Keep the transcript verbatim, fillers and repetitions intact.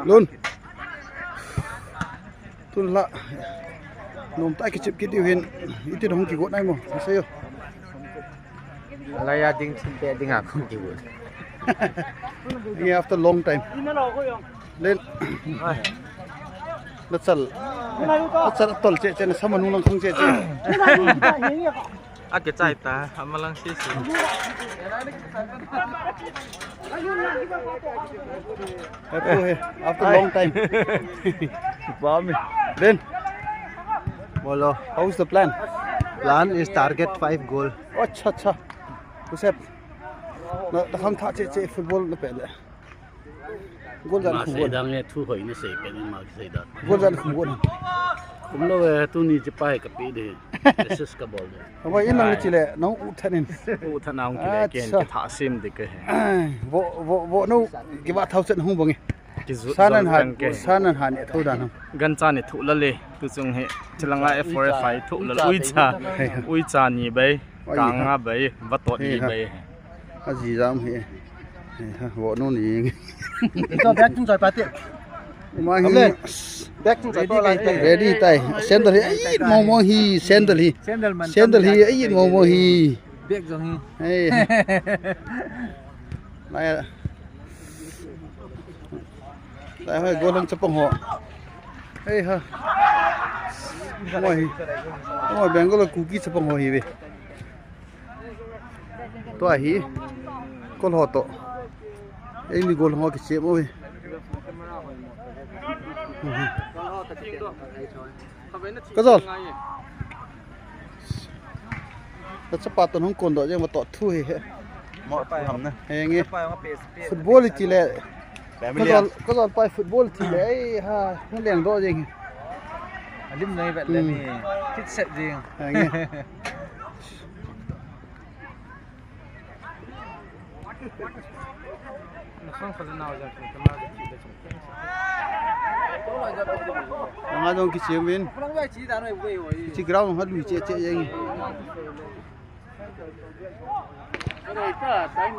Lun. Tun la. Nom ta kichep kit diu hin. Iti dong kigot nai mo. Sa yo. Alaya ding chin te ding a khong kigot. Nge after long time. Len. Nachal. Nachal tol che che na sama nung lang khong che che. A ke chai ta, ama lang si si. After long time. Bom. Then, bolo, how's the plan? Plan is target five goal. Acha, acha. Usep. Na, na kham tha che che football na pe le. Gol jan khum gol. Dang e thu hoi na sei pe ni ma sei da. Gol jan khum gol. Kum lo e tu ni chi pai ka pi de. Assist ka bol de. Aba in lang chi le nong u than in. U than nong ki le ken ke tha sim de ke. Vo vo vo no ki va thau chen hung bang e. Sanan han ke. Sanan han e thu dan. Gan cha ni thu la le. Tu chung he. Chilanga F four F five thu la ui cha. Ui cha ni bai. Kanga bai. Va tot ni bai. Aji jam hi. Vo nu ni. Ito bag chung choi pa ti. Ma hi. Bag chung choi pa lai. Ready tai. Sandal hi. Ai mo mo hi sandal hi. Sandal man. Sandal hi ai mo mo hi. Bag jong hi. Hey. Nai. Nai hoi golhang chapang ho. Hey ha. Mo hi. Mo Bengal Kuki chapang ho hi ve. Tua hi. Kol ho to. Ei mi gol ho ki chem oi. Ka jol. Ka chapa to hung kon do jeng ma to thu hi he. Mo pa ham na. He nge. Football ti le. Ka jol ka jol pa football ti le. Ei ha. Hung leng do jeng. Alim nei vet le ni. Kit set jeng. He nge. Nga jong kichim in. Chi ground ha lui che che jeng.